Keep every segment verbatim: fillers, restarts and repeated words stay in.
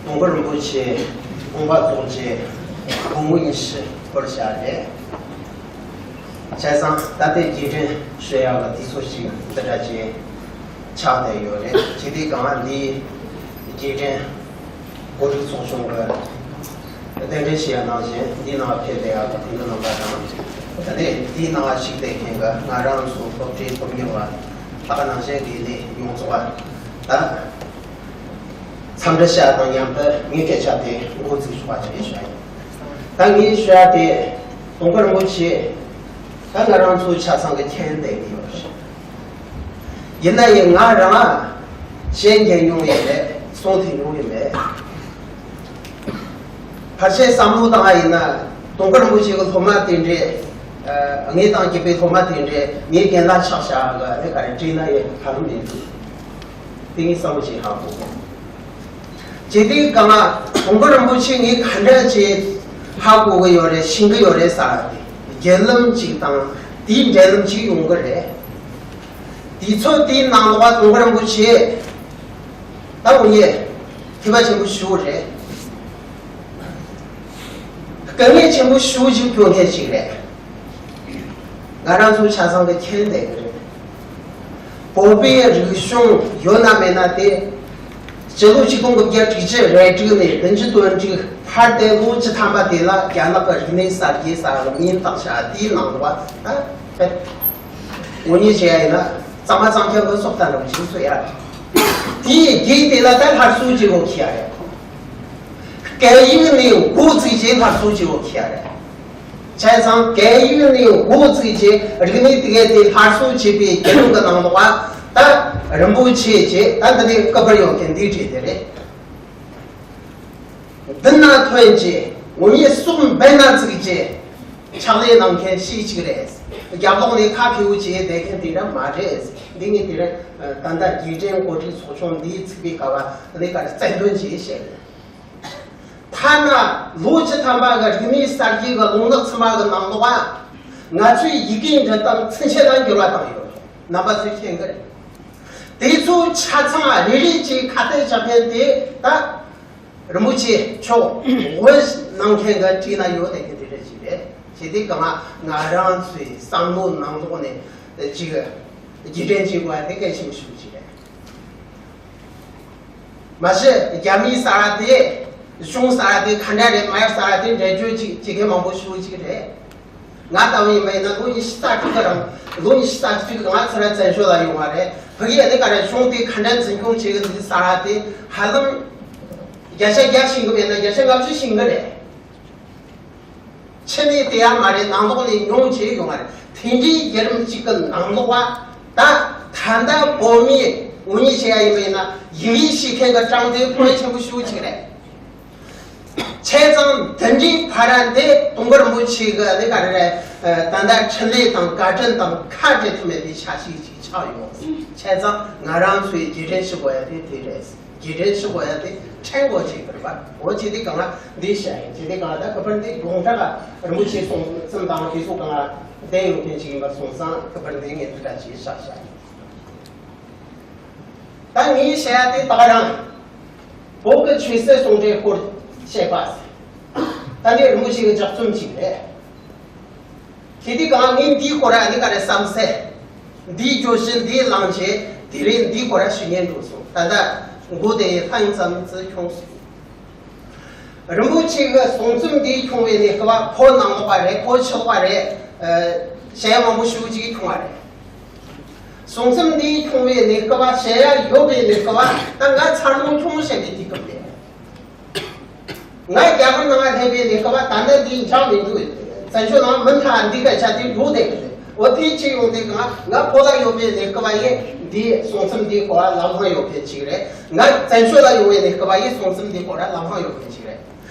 དུང་དཀར་རིན་པོ་ཆེ་དགོངས་པ་རྫོགས་རྗེས་དགུང་ལོ་ཉི་ཤུ་འཁོར་བཞག་རེད། བྱས་ཙང་ད་ལྟའི་རྗེས་དྲན་ཞུ་ཡག་གི་དུས་ཚོད་ཅིག་འདི་འདྲ་ཅིག་ཆགས་བསྡད་ཡོད་རེད། བྱས་དུས་གང་ལ་འདིའི་རྗེས་དྲན་གོ་སྒྲིག་ཚོགས་ཆུང་གི་གདན་འདྲེན་ཞུ་ཡ་ནང་བཞིན་འདི་ནང་ཕེབས་བསྡད་ཡག་གི་དེ་འདྲ་རྣམ་པ་དང་། ད་ལྟའི་འདིའི་ནང་ཞུགས་བསྡད་མཁན་གྱི་ང་རང་ཚོ་སློབ་གྲྭའི་སློབ་གཉེར་བ་ད་ག་ནང་བཞིན་དགེ་ལས་ཡོངས་རྫོགས་པ་ད། འཚམས་འདྲི་ཞུ་ཡ་དང་མཉམ་དུ་ངའི་སྐད་ཆ་དེ་འགོ་འཛུགས་ཆོག་པ་ཅིག་ཞུ་ཡ་ཡིན། ད་ངས་ཞུ་ཡ་དེ་དུང་དཀར་རིན་པོ་ཆེ་ད་ང་རང་ཚོའི་ཆ་ཚང་གི་མཁྱེན་བསྡད་ཀྱི་ཡོད་རེད། ཡིན་ན་ཡང་ང་རང་ཞལ་མཇལ་མྱོང་ཡོད་མེད་གསུང་ཐོས་མྱོང་ཡོད་མེད། ཕལ་ཆེར་བསམ་བློ་བཏང་བ་ཡིན་ན་དུང་དཀར་རིན་པོ་ཆེ་གི་སློབ་མ་དེ་འདྲས། ཨ། ངས་དང་རྒྱུད་པའི་སློབ་མ་དེ་འདྲས་ངའི་རྒན་ལགས་ཆགས་བཞག་གི་དེ་ག་རེ་བྲིས་ན་ཡང་ཧ་ལམ་མི་འདུག་དེ་ངས་བསམ་བློ་ཞིག་ཧ་གོ་གོ། བྱས་དུས་གང་ལ་དུང་དཀར་རིན་པོ་ཆེ་ངས་ག་འདྲ་ཅིག་ཧ་གོ་གི་ཡོད་རེད། ཤེས་ཀྱི་ཡོད་རེད་ཟེར་བ་དེ་བརྒྱུད་ལམ་ཅིག་དང་དེའི་འབྲེལ་ལམ་ཅིག་ཡོང་གི་རེད། དུས་ཚོད་དེའི་ནང་ལོགས་དུང་དཀར་རིན་པོ་ཆེ་ད་འུ་ཡས་ཐེ་བ་ཆེན་པོ་ཞུ་རེད། དཀའ་ངལ་ཆེན་པོ་ཞུ་ཞིག་སྐྱོན་མཁན་ཞིག་རེད། ང་རང་ཚོ་ཆ་ཚང་གི་མཁྱེན་བསྡད་ཀྱི་རེད། བོད་པའི་རིག་གཞུང་ཡོད་ན་མེད་ན་དེ། སྤྱི་ལོ་ཆིག་སྟོང་དགུ་བརྒྱ་དྲུག་ཅུ་རེ་དྲུག་ནས་བདུན་ཅུ་དོན་དྲུག་བར་དེ་ལོ་བཅུ་ཐམ་པ་དེ་ལ་རྒྱ་ནག་གི་རིག་གནས་གསར་བརྗེ་ཟེར་བ་ལ་མིང་བཏགས་བྱ་དེའི་ནང་དུ་བ་ད་ཕེབས། ངོ་ཉེས་བྱེད་ཡ་ཡིན་ན་གཙང་མ་གཙང་རྐྱང་གི་སོག་ལྟ་འདྲ་བོ་ཞིག་བཟོ་ཡ་རེད། དེའི་རྗེས་དེ་ལ་ད་སླར་གསོ་བྱེད་དགོས་ཁེལ་ཡ་རེད། སྐད་ཡིག་ནས་འགོ་བཙུགས་བྱས་སླར་གསོ་བྱེད་དགོས་ཁེལ་ཡ་རེད། བྱས་ཙང་སྐད་ཡིག་ནས་འགོ་བཙུགས་བྱས་རིག་གནས་དེ་གའི་དེ་སླར་གསོ་བྱེད་པའི་རྒྱུ་ནོམ་གི་ནང་དུ་བ་ད་རིན་པོ་ཆེ་བྱས་ད་འདི་ནས་སྐུ་པར་ཡོད་མཁན་འདི་བྲིས་དེ་རེད། མདུན་ན་ཐོན་རྗེས་ངོ་མའི་སྲོག་འབེན་ན་བཙུགས་རྗེས་ཕྱག་ལས་གནང་མཁན་ཞིག་ཅིག་རེད། རྒྱབ་ལོགས་ནས་ཁ་ཁེའུ་བྱས་བསྡད་མཁན་དེ་འདྲ་མ་རེད། འདི་ངས་དེ་རིང་ད་ལྟ་རྗེས་དྲན་གོ་སྒྲིག་ཚོགས་ཆུང་འདིའི་ཚུགས་པའི་སྐབས་ལ་ནས་ག་རེ་རྩལ་འདོན་བྱས་བཤད། ཐ་ན་ལོ་བཅུ་ཐམ་པ་གི་རིག་གནས་གསར་བརྗེ་གི་ལོ་ངོ་ཚང་མ་གི་ནང་ལོགས་ང་ཚོའི་ཡི་གེ་འབྲི་སྟངས་ཚུན་ཆད་ལ་འགྱུར་བ་བཏང་ཡོད། རྣམ་པ་ཚོས་མཁྱེན་གི་རེད། དེ་ཚོ་ཆ་ཚང་རེ་རེ་བཅས་ཁ་གཏད་བཅག་མཁན་དེ་ད་རིན་པོ་ཆེ་མཆོག་འོས་གནང་མཁན་གྱི་བྲིས་ན་ཡོད་དེ་གི་དེ་འདྲ་ཞིག་རེད། བྱས་དུས་གང་ང་རང་ཚོའི་བསམ་བློ་ནང་ལོགས་ནས་ཅིག་རྗེས་དྲན་བྱེད་དགོས་ཡ་དེ་གལ་ཆེན་པོ་ཞིག་ཅིག་རེད། མ་གཞི་རྒྱ་མིའི་ས་ར་དེ་གཞུང་ས་ར་དེ་ག་འདྲ་རེད། མ་ཡ་ས་ར་དེ་འགྲེལ་བརྗོད་ཅིག་བྱེད་མཁན་མང་པོ་ཞིག་ཅིག་རེད། ང་ལྟ་བུ་ཡིན་པ་ཡིན་ན་ལོ་ཉི་ཤུ་རྩ་དྲུག་གི་རིང་ལོ་ཉི་ཤུ་རྩ་དྲུག་ང་ཚུར་བཙན་བྱོལ་ལ་ཡོང་བ་རེད། ཕ་གི་ཨ་ནི་ག་རེ་གཞུང་དེ་ག་འདྲ་འཛིན་སྐྱོང་བྱེད་གི་འདུག་ས་ར་དེ་ཧ་ལམ་བརྒྱ་ཆ་བརྒྱ་ཤེས་གི་མེད་ན་བརྒྱ་ཆ་ལྔ་བཅུ་ཤེས་གི་རེད། ཕྱི་ནས་བལྟས་ཡ་མ་རེད། ནང་ལོགས་ནས་མྱོང་བྱས་ཡོང་བ་རེད། དེ་འདྲའི་བརྒྱུད་རིམ་གཅིག་གི་ནང་ལོགས་བ་ད་ད་ལྟ་བོད་མིས་ངོ་ཉེས་བྱེད་ཡ་ཡིན་པ་ཡིན་ན་ཡི་གེ་ཤེས་མཁན་གྱི་གྲངས་དེ་ཕོན་ཆེན་པོ་ཞེ་པོ་ཅིག་རེད། བྱས་ཙང་འདི་འདྲའི་བར་འདི་དུང་དཀར་རིན་པོ་ཆེ་གི་ཨ་ནི་ག་རེ་རེད། ད་ལྟ་འཕྲིན་ལས་དང་བཀའ་དྲིན་དང་ཁ་འབྲལ་ཐུབ་མེད་པའི་ཆ་ཤས་ཅིག་ཆགས་ཡོད། བྱས་ཙང་ང་རང་ཚོའི་རྗེས་དྲན་ཞུ་དགོས་ཡ་དེ་དེ་རེད། རྗེས་དྲན་ཞུ་དགོས་ཡ་དེ་ཕྲན་གོ་ཅིག་གི་རེད་པ། འོ་བྱས་དུས་གང་ལ་འདི་བཤད་ཡིན། བྱས་དུས་གང་ལ་ད་ཁ་པར་འདི་ཡོངས་གྲགས་རིན་པོ་ཆེ་གསུང་རྩོམ་དང་དེ་ཚོ་གང་ལ་བསྡད་ཡོད་མཁན་ཅིག་ཡིན་པ་སོང་ཙང་ཁ་པར་འདི་ངས་འདི་འདྲ་ཅིག་བཞག་བཞག་ཡིན། ད་ངས་བཤད་ཡ་དེ་ད་ག་རང་བོད་ཀྱི་ཆོས་སྲིད་ཟུང་འབྲེལ་སྐོར་བཤད་པ་ཟེར། ད་འདི་རིན་པོ་ཆེ་གི་ལྗགས་རྩོམ་ཅིག་རེད། དེ་དུས་གང་ངས་འདིའི་སྐོར་ཨ་ནི་ག་རེ་བསམ་སེ། འདིའི་བརྗོད་གཞི་འདིའི་བླང་བྱས་དེ་རིང་འདིའི་སྐོར་ཞུ་སྙིང་འདོད་སོང་། ད་ལྟ་མགོ་དེ་ལྷང་ཙམ་ཙི་ཁྱོངས་སོང་། རིན་པོ་ཆེ་གི་གསུང་རྩོམ་འདི་ཁྱོང་བའི་གནས་སྐབས་བོད་ནང་ལོགས་པ་རེད། བོད་ཕྱི་ལོགས་པ་རེད། ཨ། གཞན་མང་པོ་ཞེ་པོ་ཅིག་ཁྱོང་བ་རེད། གསུང་རྩོམ་འདི་ཁྱོང་བའི་གནས་སྐབས་བཤད་ཡ་ཡོད་པའི་གནས་སྐབས་ད་ང་འཚར་ལོངས་ཁྱོང་བཤད་པའི་དུས་སྐབས་རེད། ང་རྒྱ་གར་ནང་ལ་སླེབས་པའི་གནས་སྐབས་ད་ལྟ་འདི་འཇགས་མི་འདུག་བཙན་བྱོལ་ནང་མུ་མཐུད་འདི་སྐད་ཆ་དེ་འགྲོ་བསྡད་ཀྱི་རེད། འོ་དེ་ཅི་ཡོང་དུས་ང་ང་བོད་ལ་ཡོད་པའི་གནས་སྐབས་ཡིན། འདི་གསུང་རྩོམ་འདི་སྐོར་ལ་ལམ་ལྷོང་ཡོད་མཁན་ཅིག་རེད། ང་བཙན་བྱོལ་ལ་ཡོང་བའི་གནས་སྐབས་ཡིན། གསུང་རྩོམ་འདི་སྐོར་ལ་ལམ་ལྷོང་ཡོད་མཁན་ཅིག་རེད།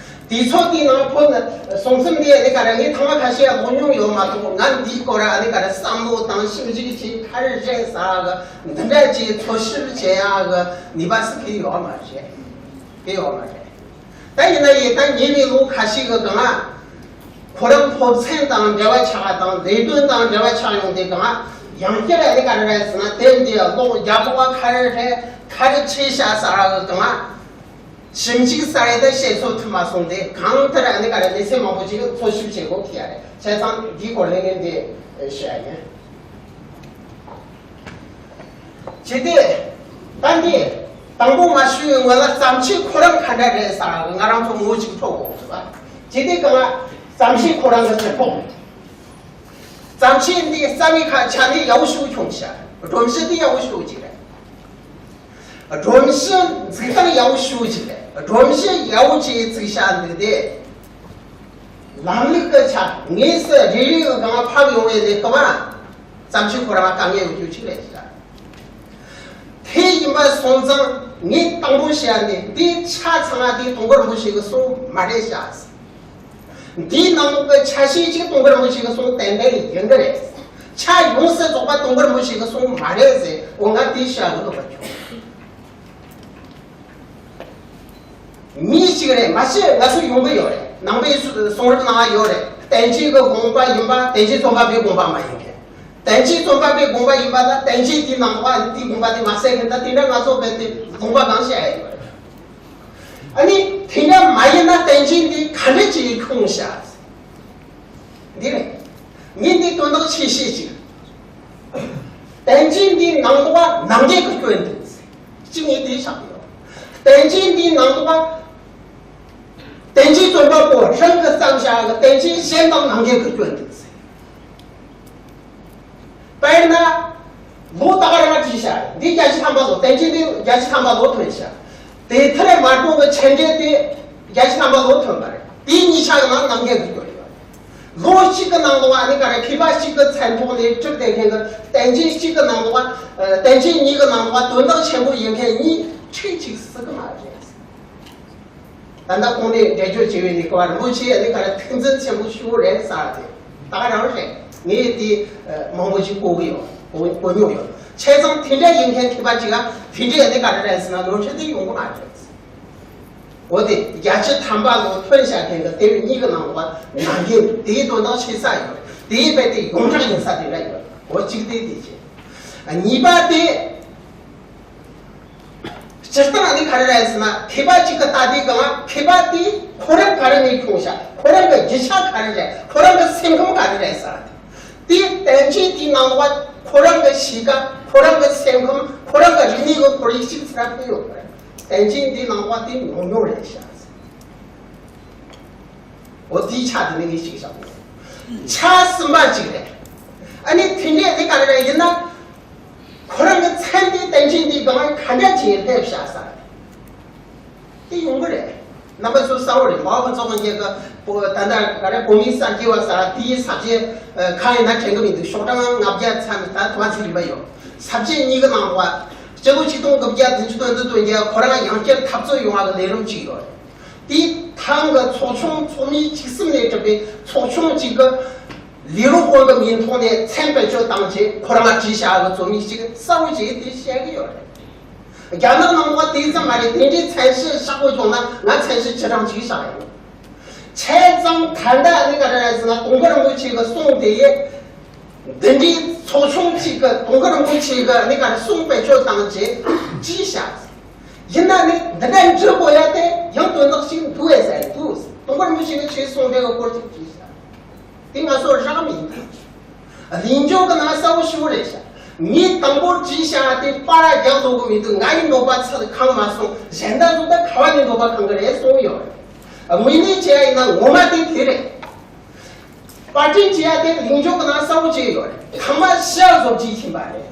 དུས་ཚོད་དེའི་ནང་བོད་ནི་གསུང་རྩོམ་འདི་ཨ་ནི་ག་རེ་ངས་ཐེངས་མ་ཁ་ཤས་ཀློག་མྱོང་ཡོད་མ་གཏོགས་ང་འདིའི་སྐོར་ཨ་ནི་ག་རེ་བསམ་བློ་དང་ཞིབ་འཇུག་བྱས་ག་རེ་རེད་ཟེར་གི་འདི་འདྲ་ཅིག་འཚོལ་ཞིབ་བྱེད་ཡག་གི་ནུས་པ་སུ་གི་ཡོད་མ་རེད། གི་ཡོད་མ་རེད། ད་ཡིན་ན་ཡིན། ད་ཉེ་བའི་ལོ་ཁ་ཤས་ཀྱི་སྒང་ལ་ཁོ་རང་སློབ་ཚན་དང་འབྲེལ་བ་ཆགས་པ་དང་ལས་དོན་དང་འབྲེལ་བ་ཆགས་ཡོང་དུས་སྒང་ལ་ཡང་བསྐྱར་ཨ་ནི་ག་རེ་རེད་ཟེར་ན་དེབ་འདི་ཀློག་རྒྱབ་ལོགས་ག་རེ་རེད། ག་རེ་བྲིས་བཞག་ཟེར་གི་སྒང་ལ། ཞིབ་འཇུག་ས་རེད་ད་བཤད་ཚོད་ཐུབ་མ་སོང་སྟེ། གང་ལྟར་ཨ་ནི་ག་རེ་གནས་ཚུལ་མང་པོ་ཅིག་འཚོལ་ཞིབ་བྱེད་དགོས་ཀྱི་ཡ་རེད། བྱས་ཙང་འདིའི་སྐོར་ལ་ངས་འདི་བཤད་ཡ་ཡིན། ཇི་སྟེ། ད་འདི། དང་པོ་མ་ཞུས་སྔོན་ལ་རྩ་ཆེན་ཁོ་རང་ག་འདྲ་རེད་ཟེར་ང་རང་ཚོ་ངོ་ཅིག་འཕྲོད་དགོས་ཟེར་བ། ཇི་སྟེ་གང་ལ་རྩ་ཆེན་ཁོ་རང་གི་སྤྱི་ཚོགས། རྩ་ཆེན་འདི་རྩ་བའི་ཁ་ཆ་ནས་ཡག་པོ་ཞིག་བྱུང་ཤག་སྒྲོམ་གཞི་འདི་ཡག་པོ་ཞིག་ཅིག་རེད། སྒྲོམ་གཞི་འཛུགས་སྟངས་ཡག་པོ་ཞིག་ཅིག་རེད། སྒྲོམ་གཞི་ཡག་པོ་ཅིག་བཙུགས་ཤག་འདུག་སྟེ། ལམ་ལུགས་ཀྱི་ཆ་ངེས་སུ་རེ་རེ་གི་སྒང་ཕབ་ཡོང་བའི་ལས་ཀ་མ། རྩ་ཆེན་ཁོ་རང་དཀའ་ངལ་ཡོད་རྒྱུ་ཅིག་རེད་ཤག་དེ་ཡིན་པ་སོང་ཙང་ངས་དང་པོ་བཤད་ནས་འདི་ཆ་ཚང་མ་དེ་དུང་དཀར་རིན་པོ་ཆེ་གི་གསུང་མ་རེད་ཤག་འདིའི་ནང་ལོགས་ཀྱི་ཆ་ཤས་གཅིག་དུང་དཀར་རིན་པོ་ཆེ་གི་གསུང་ཏན་ཏན་ཡིན་གི་རེད། ཆ་ཡོངས་སུ་རྫོགས་པ་དུང་དཀར་རིན་པོ་ཆེ་གི་གསུང་མ་རེད་ཟེར་འོ་ང་དེ་བཤད་གི་འདུག་པ་ཁྱོད། མི་གཅིག་རེད་མ་གཞི་ང་ཚོ་ཡོང་གི་ཡོད་རེད། ནང་པའི་གསུང་རབ་ནང་ཡོད་རེད། བསྟན་བཅོས་ཀྱི་དགོངས་པ་ཡིན་པ་བསྟན་བཅོས་རྩོམ་པ་པོའི་དགོངས་པ་མ་ཡིན་མཁན། བསྟན་བཅོས་རྩོམ་པ་པོའི་དགོངས་པ་ཡིན་པ་དང་བསྟན་བཅོས་དེའི་ནང་པ་དེའི་དགོངས་པ་དེ་མ་གསལ་མཁན་ད་དེ་འདྲ་ང་ཚོ་རྦད་དེ་དགོངས་པ་གང་བཤད་ཡ་ཡོད་རེད། ཨ་ནི་དེ་འདྲ་མ་ཡིན་ན་བསྟན་བཅོས་འདི་ག་འདྲ་ཅིག་ཁྱོངས་ཤག་འདི་རེད། ངས་འདི་དོན་དག་ཆེ་ཤོས་ཅིག་བསྟན་བཅོས་འདིའི་ནང་དུ་བ་ནང་འགལ་གྱི་སྐྱོན་འདུག་གཅིག་ངས་དེ་བཞག་ཡོད། བསྟན་བཅོས་འདིའི་ནང་དུ་བ། བསྟན་བཅོས་རྩོམ་པ་པོ་རང་གིས་བརྩམས་བཞག་གི་བསྟན་བཅོས་གཞན་དང་ནང་འགལ་གྱི་སྐྱོན་འདུག་དཔེར་ན། ལོ་ད་ག་རང་བྲིས་ཤག་འདི་བརྒྱད་ཅུ་ཐམ་པ་ལོ་བསྟན་བཅོས་འདི་བརྒྱད་ཅུ་ཐམ་པ་ལོ་ཐོན་ཤག་དེ་མཐར་མར་པོ་གི་མཆན་འགྲེལ་དེ་བརྒྱད་ཅུ་ཐམ་པ་ལོ་ཐོན་པ་རེད། དེ་གཉིས་ཆ་གི་ནང་ནང་འགལ་གྱི་སྐྱོན་ཡོད། ལོ་གཅིག་གི་ནང་ལོགས་ཨ་ནི་ག་རེ་མཁས་པ་གཅིག་གི་མཚན་ཐོག་ནས་གྲུབ་བསྡད་མཁན་གྱི་བསྟན་བཅོས་གཅིག་གི་ནང་ལོགས་བསྟན་བཅོས་གཉིས་ཀྱི་ནང་ལོགས་དོན་དག་ཆེན་པོ་ཡིན་མཁན་གཉིས་ཁྲིག་གཅིག་སྲིད་གི་མ་རེད། ད་ལྟ་ཁོང་ནས་འགྲེལ་བརྗོད་བྱས་པའི་ནི་ག་རེ་རིན་པོ་ཆེ་ཨ་ནི་ག་རེ་ཐུགས་འཛིན་ཆེན་པོ་ཞུ་རེད་ཟེར་ཏེ་ད་ག་རང་རེད། ངས་དེ་མང་པོ་ཞིག་གོ་གི་ཡོད། གོ་གོ་མྱོང་ཡོད། བྱས་ཙང་དེ་འདྲ་ཡིན་མཁན་མཁས་པ་གཅིག་ག་དེ་འདྲའི་ཨ་ནི་ག་རེ་རེད་ཟེར་ན་ནོར་འཁྲུལ་དེ་ཡོང་གི་མ་རེད། འོ་དེ་བརྒྱད་ཅུ་ཐམ་པ་ལོ་ཐོན་བཞག་མཁན་གྱི་དེ་བས་གཉིས་ཀྱི་ནང་ལོགས་ནང་འགལ་དེའི་དོན་དག་ཆེ་ས་ཡོད། དེའི་རྦད་དེ་ཡོངས་གྲགས་ཡིན་ས་དེ་འདྲ་ཡོད། འོ་གཅིག་དེ་དེ་བྱས། གཉིས་པ་དེ། སྤྱིར་བཏང་ནི་ག་རེ་རེད་ཟེར་ན་མཁས་པ་གཅིག་གི་ལྟ་དུས་གང་ལ་མཁས་པ་དེ་ཁོ་རང་ག་རེ་ནས་ཁྱོངས་ཤག་ཁོ་རང་གི་རྒྱུ་ཆ་ག་རེ་རེད། ཁོ་རང་གི་སེམས་ཁམས་ག་རེ་རེད་ཟེར། དེ་བསྟན་བཅོས་དེའི་ནང་ལོགས་ཁོ་རང་གི་གཤིས་ཀ་ཁོ་རང་གི་སེམས་ཁམས་ཁོ་རང་གི་རིག་གནས་ཀྱི་ཁོར་ཡུག་ཅིག་ཚུར་ཕུལ་ཡོད་པ་རེད། བསྟན་བཅོས་དེའི་ནང་ལོགས་དེ་ཉུང་ཉུང་རེད་ཤག་འོ་དེའི་ཆ་དེ་ནི་ངས་ཞིག་བཞག་དགོས། ཆ་གསུམ་པ་གཅིག་རེད། ཨ་ནི་དེ་འདྲས་དེ་ག་རེ་རེད་ཡིན་ན། ཁོ་རང་གི་མཚན་དེ་བསྟན་བཅོས་འདིའི་སྒང་ག་འདྲ་ཅིག་སླེབས་བཞག་ས་རེད། དེ་ཡོང་གི་རེད། རྣམ་པ་ཚོ་གསལ་བོ་རེད། མའོ་ཀུན་ཚོགས་དབང་རྒྱལ་གི་ད་ལྟ་ག་རེ་བོད་མིའི་གསར་བརྗེ་བ་ཟེར་དེའི་ས་བཅད་གང་ཡིན་ན་དྲན་གི་མི་འདུག་ཤོག་གྲངས་ལྔ་བརྒྱ་ཚར་ནས་ད་དུང་ཚིག་རིམ་པ་ཡོད། ས་བཅད་གཉིས་ཀྱི་ནང་ལ་སྤྱི་ལོ་ཆིག་སྟོང་དགུ་བརྒྱ་བདུན་ཅུ་དོན་བདུན་དོན་བརྒྱད་ཁོ་རང་ཡང་བསྐྱར་འཐབ་རྩོད་ཡོང་བ་གི་ལས་རིམ་གཅིག་ཡོད། དེའི་ཐང་གི་ཚོགས་ཆུང་ཚོགས་མི་བཅུ་གསུམ་ནས་གྲུབ་པའི་ཚོགས་ཆུང་གཅིག་གི་ལས་རོགས་དཔོན་གྱི་མིང་ཐོག་ནས་མཚན་བེད་སྤྱོད་བཏང་རྗེས་ཁོ་རང་ལ་བྲིས་བཞག་གི་རྩོམ་ཡིག་ཅིག་གསལ་བོ་བྱས་དེ་བཤད་གི་ཡོད་རེད། རྒྱ་ནག་ནང་ལ་དེ་ཙམ་མ་རེད། དེ་འདྲའི་མཚན་གཞི་ཤག་པོ་བྱུང་ན་ང་མཚན་གཞི་བཅུ་གྲངས་གཅིག་བཞག་ཡོད། བྱས་ཙང་ད་ལྟ་ནི་ག་རེ་རེད་ཟེར་ན་དུང་དཀར་རིན་པོ་ཆེ་གི་གསུང་དེ་ཡིས། འདི་འདྲའི་ཚོགས་ཆུང་གཅིག་གི་དུང་དཀར་རིན་པོ་ཆེ་གི་ནི་ག་རེ་གསུང་བེད་སྤྱོད་བཏང་རྗེས་བྲིས་བཞག་ཡིན་ན་ནི་འདི་འདྲ་འབྲི་དགོས་ཡ་དེ་ཡང་དོན་དག་ཞིག་འདུག་ཨེ་ཟེར་འདུག་དུང་དཀར་རིན་པོ་ཆེ་གི་ཆོས་གསུང་འདྲ་གི་སྐོར་ཅིག་བྲིས་བཞག་དེ་ང་ཚོ་རག་མི་ཡིན། གླེང་བརྗོད་གི་ནང་གསལ་བོ་ཞུ་རེད་ཤག་ངས་དང་པོ་བྲིས་བཞག་དེ་པར་རྒྱག་ཐུབ་གི་མི་འདུག་ང་ཡི་འདོད་པ་ཚུར་ཁེངས་མ་སོང་། གཞན་དག་ཚོ་ད་ག་བ་ནས་འདོད་པ་ཁེངས་གི་རེད་གསུངས་ཡོད་རེད། དངོས་གནས་བྱས་ཡིན་ན་ངོ་མ་དེ་དེ་རེད། པར་སྐྲུན་བྱས་ཡ་དེ་གླེང་བརྗོད་ཀྱི་ནང་གསལ་བོ་བྱས་ཡོད་རེད། ཁང་པ་བཞི་བཟོ་བཅོས་ཕྱིན་པ་རེད།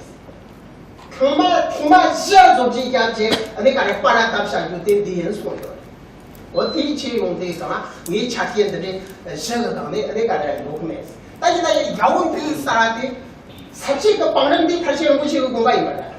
ཁང་པ་ཐེངས་མ་བཞི་བཟོ་བཅོས་བརྒྱབ་རྗེས་ཨ་ནི་ག་རེ་པར་བཏབ་བཞག་རྒྱུ་དེ་འདི་ཡིན་གསུངས་ཡོད་རེད། འོ་དེའི་ཆེད་ཡོང་དུས་ཙང་ངའི་ཆ་རྐྱེན་འདི་འདྲའི་བཞི་གི་སྒང་ནས་ཨ་ནི་ག་རེ་ཡོང་གི་མེད། ད་ཡིན་ན་ཡང་རྒྱལ་པོ་འདིའི་ས་དེ་ས་བཅད་ཀྱི་བང་རིམ་འདི་ཕལ་ཆེར་རིན་པོ་ཆེ་གི་དགོངས་པ་ཡིན་པ་འདྲ།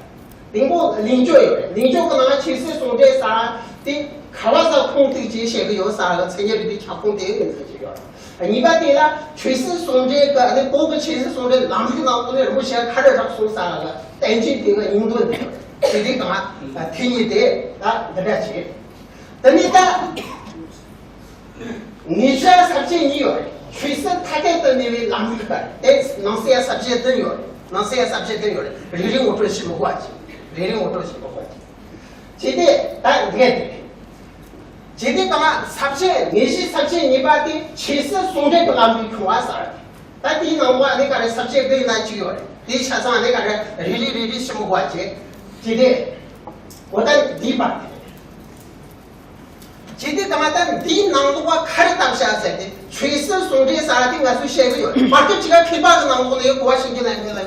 དང་པོ་གླེང་བརྗོད་ཡོད་རེད། གླེང་བརྗོད་ཀྱི་ནང་ཆོས་སྲིད་ཟུང་འབྲེལ་ཟེར་དེ་ག་བ་ཟེར་ཁུངས་གཏུགས་བྱས་བཤད་གི་ཡོད་ཟེར་ལ་མཚན་ཉིད་རིག་པའི་ཁྱབ་ཁོངས་དེ་ངོས་འཛིན་བྱས་ཡོད་རེད། གཉིས་པ་དེ་ལ་ཆོས་སྲིད་ཟུང་འབྲེལ་གྱི་ཨ་ནི་བོད་ཀྱི་ཆོས་སྲིད་ཟུང་འབྲེལ་ལམ་ལུགས་ནང་དུ་ནས་རིན་པོ་ཆེ་ག་རེ་རག་སོང་ཟེར་ལ་བསྟན་བཅོས་དེ་གི་སྙིང་དོན་དེ་ཡོད་རེད། དེ་དེ་གང་ཨ་དེ་གཉིས་དེ་ད་འདི་འདྲ་བྱས། དེ་ནས་ད། ངེས་བྱ་ས་བཅད་གཉིས་ཡོད་རེད། ཆོས་སྲིད་ཐ་དད་དུ་གནས་པའི་ལམ་ལུགས་པ་རེད། དེ་ནང་གསེས་ས་བཅད་བདུན་ཡོད་རེད། ནང་གསེས་ས་བཅད་བདུན་ཡོད་རེད། རེ་རེ་ངོ་སྤྲོད་ཞིབ་མོ་བྱས། རེ་རེ་ངོ་སྤྲོད་ཞིབ་མོ་བྱས། བྱས་ཏེ་ད་འདི་ག་དེ་རེད། དེ་དེ་དང་ས་བཅད་ངེས་གཞི་ས་བཅད་གཉིས་པ་དེ་ཆོས་སྲིད་ཟུང་འབྲེལ་གྱི་ལམ་ལུགས་ཁྱོང་བ་ཟེར། ད་དེའི་ནང་པ་ནི་ག་རེ་ས་བཅད་བདུན་ན་གཅིག་ཡོད་རེད། དེའི་ཆ་ཚང་ནི་ག་རེ་རེ་རེ་རེ་རེ་ཞིབ་མོ་བ་བྱས། དེ་དེ་འོ་ད་འདི་པ་དེ་རེད། ཇི་སྟེ་ད་ང་ད་འདིའི་ནང་དུ་བ་ཁ་རི་བཏབ་བཞག་ཟེར་ཏེ་ཆོས་སྲིད་ཟུང་འབྲེལ་ཟེར་བ་དེ་ང་ཚོས་བཤད་གི་ཡོད་རེད། བར་སྐབས་ཅིག་ག་མཁས་པ་གི་ནང་ལོགས་ནས་གོ་བ་ཤེས་ཀྱི་ལན་ཁེ་ལ་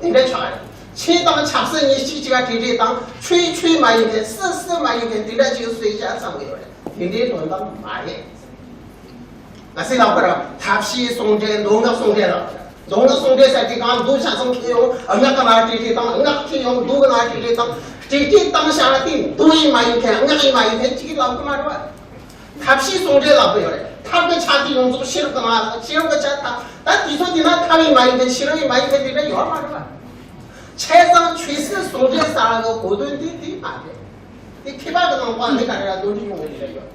དེ་འདྲ་ཆགས་རེད། ཆོས་དང་ཆབ་སྲིད་གཉིས་གཅིག་ཅིག་ག་དེ་འདྲས་དང་ཆོས་ཆོས་མ་ཡིན་མཁན་སྲིད་སྲིད་མ་ཡིན་མཁན་དེ་འདྲ་ཅིག་བཟོས་བཞག་བསམ་གི་ཡོད་རེད། དེ་འདྲའི་དོན་དག་མ་རེད། ང་ཚོས་ལབ་པར་ཐབས་ཤེས་ཟུང་འབྲེལ་མདོ་སྔགས་ཟུང་འབྲེལ་ལབ། མདོ་སྔགས་ཟུང་འབྲེལ་ཟེར་དུས་གང་མདོ་ཆ་ཚང་ཁྱེར་ཡོང་སྔགས་ཀྱི་ནང་བྲིས་བྲིས་དང་སྔགས་ཁྱེར་ཡོང་མདོ་གི་ནང་བྲིས་བྲིས་དང་བྲིས་བྲིས་བཏང་བཞག་ན་དེ་མདོ་ཡིན་མ་ཡིན་མཁན་སྔགས་ཡིན་མ་ཡིན་མཁན་གཅིག་ལབ་གི་མ་རེད་བ། ཐབས་ཤེས་ཟུང་འབྲེལ་ལབ་གི་ཡོད་རེད། ཐབས་ཀྱི་ཆ་དེ་ཡོངས་རྫོགས་ཤེས་རབ་ཀྱི་ནང་ལ་ཤེས་རབ་ཀྱི་ཆ་ཐ་ད་དེ་ཚོ་དེ་ན་ཐབས་ཡིན་མ་ཡིན་མཁན་ཤེས་རབ་ཡིན་མ་ཡིན་མཁན་དེ་འདྲ་ཡོད་མ་རེད་བ། བྱས་ཙང་ཆོས་སྲིད་ཟུང་འབྲེལ་ཟེར་བ་གི་གོ་དོན་དེ་དེ་མ་རེད། དེ་མཁས་པ་གི་ནང་པ་འདི་ག་རེ་ར་འདོན་འདྲི་ཡོང་གི་རེད་ཡོད།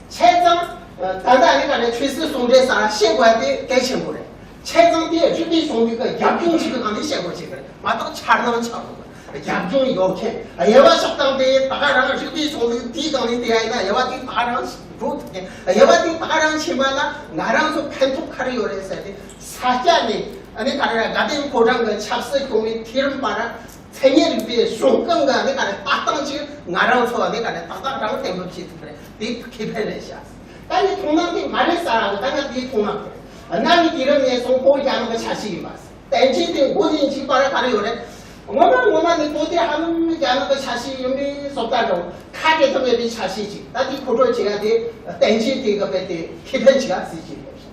བྱས་ཙང་ད་ལྟ་ནི་ག་ནས་ཆོས་སྲིད་ཟུང་འབྲེལ་ཟེར་བཤད་དགོས་དེ་གལ་ཆེན་པོ་རེད། བྱས་ཙང་དེ་རིགས་པའི་གཞུང་ལུགས་ཀྱི་རྒྱབ་ལྗོངས་གཅིག་གི་སྒང་ནས་བཤད་དགོས་ཅིག་རེད་མ་གཏོགས་འཆར་སྣང་ཆགས་དགོས། རྒྱབ་ལྗོངས་ཡོད་མཁན་དབྱེ་བ་ཕྱོགས་སྟངས་དེ་ད་ག་རང་རིགས་པའི་གཞུང་ལུགས་དེའི་སྒང་ནས་དེ་ཡ་ཡིན་ན་དབྱེ་བ་དེ་ད་ག་རང་འགྲོ་ཐུབ་མཁན་དབྱེ་བ་དེ་ད་ག་རང་ཕྱིན་པ་ན་ང་རང་ཚོ་ཕན་ཐོགས་ག་རེ་ཡོད་རེད་ཟེར་ཏེ་ས་སྐྱ་ནས་ཨ་ནི་ག་རེ་ར་དགའ་ལྡན་ཕོ་བྲང་གི་ཆབ་སྲིད་སྐྱོང་བའི་འཐུས་རིམ་པ་ར། མཚན་ཉིད་རིག་པའི་གཞུང་ཀུན་གྱི་ཨ་ནི་ག་རེ་ལྟ་སྟངས་ཅིག་ང་རང་ཚོ་ཨ་ནི་ག་རེ་ཏག་ཏག་རང་གཏན་འབེབས་བྱེད་ཐུབ་པ་རེད། དེ་ཁེ་ཕན་རེད་ཤག་ད་ནི་མཐོང་སྣང་དེ་མ་རེད་ཟེར་ར་ད་ང་དེའི་མཐོང་སྣང་དེ་རེད། གནའ་བོའི་དུས་རབས་ནས་བཟུང་བོད་རྒྱ་ནག་གི་ཆ་ཤས་ཡིན་པ། བསྟན་བཅོས་དེ་མགོ་ནས་མཇུག་བར་ག་རེ་ཡོད་རེད། ངོ་མ་ངོ་མ་ནི་བོད་དེ་ཧ་ལམ་རྒྱ་ནག་གི་ཆ་ཤས་ཡིན་པའི་བཟོ་ལྟ་འདྲ་བོ་ཁ་གཏད་ཐུབ་མེད་པའི་ཆ་ཤས་ཅིག་ད་དེ་མཁོ་སྤྲོད་བྱེད་ཡ་དེ་བསྟན་བཅོས་དེ་གི་དཔེ་དེ་ཁེ་ཕན་ཅིག་ཨ་ཟེར་གྱི་ཡོད་ཤག་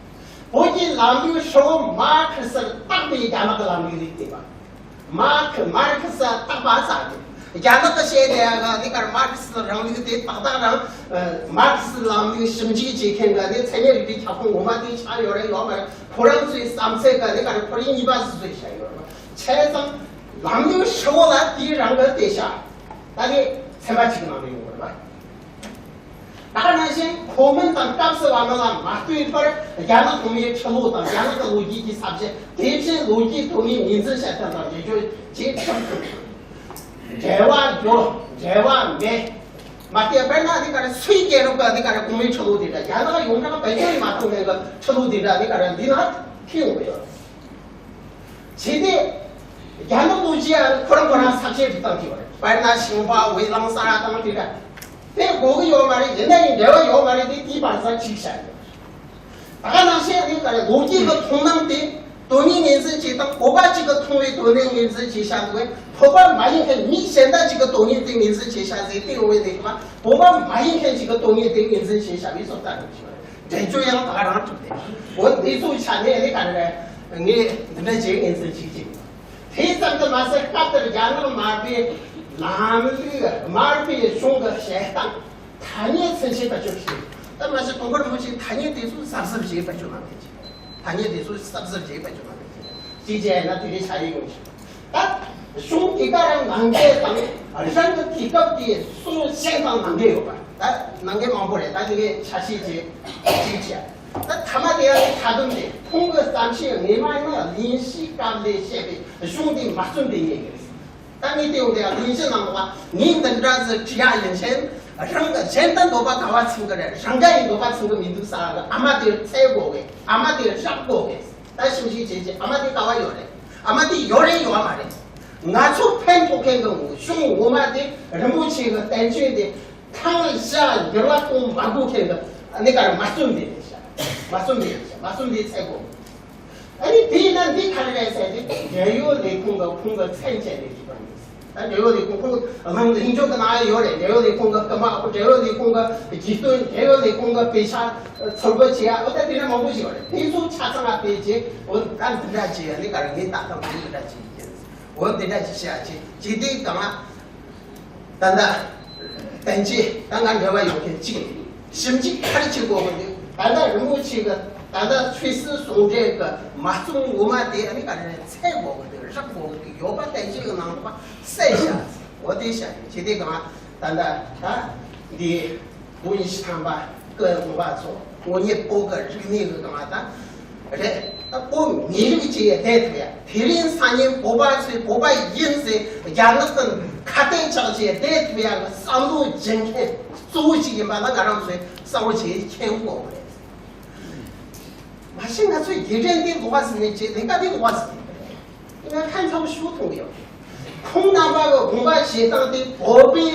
བོད་ཀྱི་ལམ་ལུགས་ཧྲིལ་བོ་མར་ཁེ་སི་རྟག་པའི་རྒྱ་ནག་གི་ལམ་ལུགས་རིགས་དེ་བ། མར་ཁེ་མར་ཁེ་སི་རྟག་པ་ཟེར་ཏེ། རྒྱ་ནག་གི་བཤད་དེ་ཡ་ག་དེ་གར་མར་ཁེ་སི་རིང་ལུགས་དེ་ཏག་ཏག་རང་། མར་ཁེ་སི་ལམ་ལུགས་ཞིབ་འཇུག་བྱེད་མཁན་ག་དེ་མཚན་ཉིད་རིག་པའི་ཁྱབ་ཁོངས་ངོ་མ་དེ་ཆགས་ཡོད་རེད་ཡོད་མ་རེད། ཁོ་རང་ཚོའི་བསམ་ཚུལ་ག་དེ་གར་ཁོ་རང་གཉིས་པ་ཟིག་བཟོས་བཞག་ཡོད་རེད། བྱས་ཙང་ལམ་ལུགས་ཧྲིལ་བོ་ལ་དེའི་རང་གི་དེ་ཤ། ད་ནི་ཚན་པ་གཅིག་ནང་ལ་ཡོང་བ་རེད་པ། ད་ག་ནང་བཞིན་གོ་མིན་ཏང་སྐབས་སུ་བབས་མིན་ལ་མ་ལྟོས་པར་རྒྱ་ནག་གོང་མའི་ཁྲི་ལོ་དང་རྒྱ་ནག་གི་ལོ་རྒྱུས་ཀྱི་ས་བཅད་དེ་བཞིན་ལོ་རྒྱུས་ཐོག་ནས་ངོས་འཛིན་བྱ་ཐབས་དང་འགྲེལ་བརྗོད་བྱེད་ཐུབ་ཐུབ། འབྲེལ་བ་ཡོད་འབྲེལ་བ་མེད། མ་བལྟས་པར་ན་དེ་ག་ར་སུའི་རྒྱལ་རབས་ཀ་དེ་ག་ར་གོང་མའི་ཁྲི་ལོ་དེ་འདྲ་རྒྱ་ནག་ཡོངས་གྲགས་བེད་སྤྱོད་མ་ཐུབ་མཁན་གྱི་ཁྲི་ལོ་དེ་འདྲ་དེ་ག་ར་འདི་ན་ཁེལ་ཡོང་གི་ཡོད། བྱས་ཏེ། རྒྱ་ནག་ལོ་རྒྱུས་ཡང་ཁོ་རང་ཁོ་རང་ས་བཅད་སྒྲིག་སྟངས་ཀྱི་བར་དཔེར་ན་ཞིང་པ་ཝེ་ལང་ས་ར་དང་དེ་འདྲ། དེ་དགོས་ཀྱི་ཡོད་མ་རེད། ཡིན་ན་ཡང་འབྲེལ་བ་ཡོད་མ་རེད། དེ་དེའི་བར་ས་གཅིག་བྱ་ཡོད། ད་ག་ནང་བཞིན་དེ་ག་རེ་ལོ་རྒྱུས་ཀྱི་མཐོང་སྣང་དེ་དོན་སྙིང་ངོས་འཛིན་བྱེད་སྟངས་བོད་པ་གཅིག་གི་མཐོང་བའི་དོན་སྙིང་ངོས་འཛིན་བྱེད་བྱ་འདུག་བས་བོད་པ་མ་ཡིན་མཁན་མི་གཞན་དག་ཅིག་གི་དོན་སྙིང་དེ་ངོས་འཛིན་བྱེད་བྱ་ཟེར་དེ་ཡོང་བའི་ནས་མ་བོད་པ་མ་ཡིན་མཁན་ཅིག་གི་དོན་སྙིང་དེ་ངོས་འཛིན་བྱེད་བྱ་བའི་བཟོ་ལྟ་འདུག་ཅིག་རེད། འགྲེལ་བརྗོད་ཡང་ད་ག་རང་གྲུབ་སྟེ། འོ་འདི་ཚོའི་ཆ་ནས་ནི་ག་རེ་རེད། ངས་འདི་འདྲ་བྱས་ངས་འཛིན་བྱེད་ཀྱི། དེ་ཙམ་དུ་མ་ཟད་སྐབས་དེར་རྒྱ་ནག་དམར་པོའི་ལམ་ལུགས་དམར་པོའི་གཞུང་གི་བྱེད་སྟངས་ཐ་སྙད་ཚུན་ཆད་བེད་སྤྱོད་བྱས། ད་མ་ཟད་དུང་དཀར་མུ་ཆེན་ཐ་སྙད་དེ་ཚོ་གཟབ་གཟབ་བྱས་བེད་སྤྱོད་གནང་གི་ཅིག་ཐ་སྙད་དེ་ཚོ་གཟབ་གཟབ་བྱས་བེད་སྤྱོད་གནང་གི་ཅིག་ཅིག་བྱས་ན་དེ་རིང་ཆ་ཡིག་ཡོང་ཞིག་ད་གཞུང་དེ་ག་རང་ནང་འགལ་དང་རང་གི་དུས་སྐབས་དེ་སྲོལ་གཞན་དང་ནང་འགལ་ཡོད་པ། ད་ནང་འགལ་མང་པོ་རེད། ད་དེ་གའི་ཆ་ཤས་ཅིག་ཅིག་བྱས། ད་ཐ་མ་དེ་ཡང་ཁ་བསྡོམས་ཏེ་ཁོང་གི་བསམ་ཤེས་ངེས་མ་ཡིན་ན་གླེང་གཞིའི་སྐབས་ལས་བཤད་པའི་གཞུང་དེ་མ་བརྩོན་པའི་ཉེས་ཀྱི་རེད། ད་ངས་དེ་ཡོང་དེ་ཡང་གླེང་གཞི་ནང་ལ་ངས་འདི་འདྲ་ཟིག་བྲིས་ཡ་ཡིན་ཕྱིན་རང་གི་གཞན་དང་འདོད་པ་ག་བ་ཚིམ་གི་རེད། རང་ག་ཡི་འདོད་པ་ཚིམ་གི་མི་འདུག་ཟེར་གི་ཨ་མ་དེ་འཚོལ་དགོས་གི་ཨ་མ་དེ་རག་དགོས་གི་ད་ཞིབ་འཇུག་བྱེད་ཀྱི་ཨ་མ་དེ་ག་བ་ཡོད་རེད། ཨ་མ་དེ་ཡོད་རེད་ཡོད་མ་རེད། ང་ཚོ་ཕན་ཐོགས་མཁན་གི་གཞུང་ངོ་མ་དེ་རིན་པོ་ཆེ་གི་བསྟན་བཅོས་དེ། ཐང་ཤ་འགྱུར་བ་གཏོང་མ་དགོས་མཁན་གྱི་ཨ་ནི་ག་རེ་མ་བརྩོན་པའི་ཤ། མ་བརྩོན་པའི་ཤ། མ་བརྩོན་པའི་ཚད་གོ་ཨ་ནི་དེས་ན་འདི་ག་རེ་རེད་ཟེར་ཏེ་འབྲེལ་ཡོད་ལས་ཁུངས་ཀྱི་ཁོང་གི་མཚན་བཅད་ནས་བྲིས་པ་ཡིན། ད་འབྲེལ་ཡོད་ལས་ཁུངས་ཁོང་གི་ལམ་ལྷིང་འཇོག་གི་ནང་ཡོད་རེད། འབྲེལ་ཡོད་ལས་ཁུངས་ཀྱི་སྐུལ་མ་འབྲེལ་ཡོད་ལས་ཁུངས་ཀྱི་རྒྱུས་སྟོན་འབྲེལ་ཡོད་ལས་ཁུངས་ཀྱི་དཔེ་ཆ་ཚུར་འབུལ་བྱེད་ཡ་འོ་ད་དེ་འདྲ་མང་པོ་ཞིག་ཡོད་རེད། དེ་ཚོ་ཆ་ཚང་ལ་ཕེབས་རྗེས་འོ་ད་འདི་འདྲ་བྱེད་ཡ་ནི་ག་རེ་ངས་ད་ལྟ་འདི་འདྲ་བྱེད་ཡིན། འོ་འདི་འདྲ་ཅིག་བཤད་ཅིག་ཅིག་དེ་གང་ལ། ད་ལྟ། བསྟན་བཅོས་ད་ང་འབྲེལ་བ་ཡོད་མཁན་གཅིག་ཞིབ་འཇུག་མཐར་ཕྱིན་དགོས་གི་འདུག་ད་ལྟ་རིན་པོ་ཆེ་གི་ད་ལྟ་ཆོས་སྲིད་ཟུང་འབྲེལ་གི་མ་རྩོམ་ངོ་མ་དེ་ཨ་ནི་ག་རེ་འཚོལ་དགོས་གི་འདུག་རག་དགོས་གི་འདུག་ཡོད་པ་བསྟན་བཅོས་གི་ནང་དུ་གསལ་བཞག་འོ་དེ་བཤད་ཅིག་དེ་གང་ལ་ད་ལྟ་ད་འདི། ལོ་ཉི་ཤུ་ཐམ་པ་སྐུ་ངོ་མ་ཚོ་དངོས་གནས་བོད་ཀྱི་རིག་གནས་ཀྱི་སྒང་ལ་ད་རེད། ད་བོད་མི་རིགས་ཀྱི་བསྡད་ཐུབ་ཡ་དེ་རིང་སང་ཉིན་བོད་པ་ཚོས་བོད་པ་ཡིན་ཟེར་རྒྱ་ནག་གི་ཁ་གཏད་བཅག་བྱས་བསྡད་ཐུབ་ཡ་གི་བསམ་བློ་སྦྱིན་མཁན་ གཙོ་བོ་ཞིག་ཡིན་པ་ལ་ང་རང་ཚོས་གསལ་བོ་བྱས་མཁྱེན་དགོས་རེད། མ་གཞི་ང་ཚོའི་རྒྱལ་ཕྲན་འདི་ལོགས་ཟིན་ནས་བྱས་ལས་ཀ་འདི་ལོགས་ཟིན་ནས་ང་ཁ་མཚར་པོ་ཞིག་མཐོང་གི་ཡོད། ཁོང་རྣམ་པ་གི་དགོངས་པ་བཞེས་སྟངས་དེ་བོད་པའི་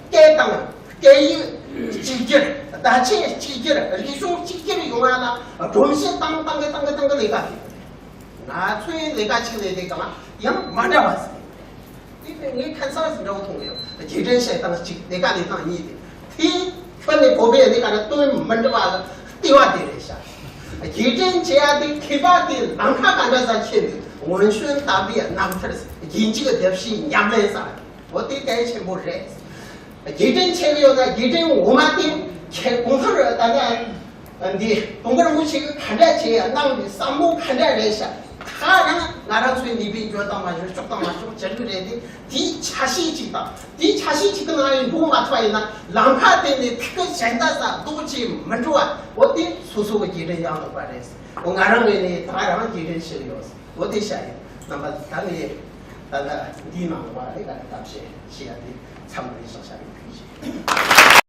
སྐད་དང་སྐད་ཡིག་གཅིག་གྱུར། བརྡ་ཆད་གཅིག་གྱུར། རིག་གཞུང་གཅིག་གྱུར་ཡོང་བ་ལ་སྒྲོམ་གཞི་བཏང་བཏང་གི་བཏང་གི་བཏང་གི་ལས་ཀ་དེ་ང་ཚོའི་ལས་ཀ་གཅིག་ལས་དེ་གང་ཡང་མ་འདྲ་བ་ཟིན། དེ་ངས་ཁ་མཚར་ཟིན་འདྲ་བོ་མཐོང་གི་ཡོད། རྒྱལ་ཕྲན་བཤད་སྟངས་གཅིག་ལས་ཀ་ལས་སྟངས་གཉིས་དེ། དེ་དཔེར་ན་བོད་པའི་ལས་ཀ་ལ་དོན་མི་འདྲ་བ་ལ་ལྟེ་བ་དེ་རེད་ཤག་རྒྱལ་ཕྲན་བྱེད་ཡ་དེ་མཁས་པ་དེ་ལམ་ཁ་ག་འདྲ་ས་ཁྱེར་ནས་འོན་ཤོན་དམ་པའི་རྣམ་ཐར་རྒྱལ་སྤྱིའི་སྡེབ་བཤད་ཉམས་ལེན་ས་རེད། འོ་དེ་གལ་ཆེན་པོ་རེད། རྒྱལ་ཕྲན་ཆེ་གི་ཡོད་ན་རྒྱལ་ཕྲན་འོ་མ་དེ་ཁྱེད་གོང་ཐོར་ད་ལྟ་འདི་དུང་དཀར་མུ་ཆེ་གི་ག་འདྲ་བྱེད་ཡ་གནང་བའི་བསམ་བློ་ག་འདྲ་རེད་ཤག་ད་རང་ང་རང་ཚོའི་ནུས་པའི་འཇོན་ཐང་མ་ཞོག་ལྕོགས་ཐང་མ་ཞོག་བྱ་རྒྱུ་རེད་དེ། དེའི་ཆ་ཤས་གཅིག་དང་དེའི་ཆ་ཤས་གཅིག་གི་ནང་ཡང་འགྲོ་མ་ཐུབ་པ་ཡིན་ན་ལམ་ཁ་དེ་ནས་ཐིག་གི་གཞན་དག་ས་རྡོ་ཆེ་མི་འགྲོ་བ། འོ་དེ་སོ་སོ་གི་རྒྱལ་ཕྲན་ཡང་དག་པ་རེད། འོ་ང་རང་ངོས་ནས་ད་རང་རྒྱལ་ཕྲན་ཞིག་ཡོད། འོ་དེ་བཤད་ཡིན། རྣམ་པ་ད་ནས་ད་ལྟ་འདིའི་ནང་ལ་བ་རེད་ག་ལ་ཐབས་ཤེས་ཤེས་ཡ་དེ་མཚམས་རེ་བཞག་བྱ་རེད། ཐུགས་རྗེ་ཆེ།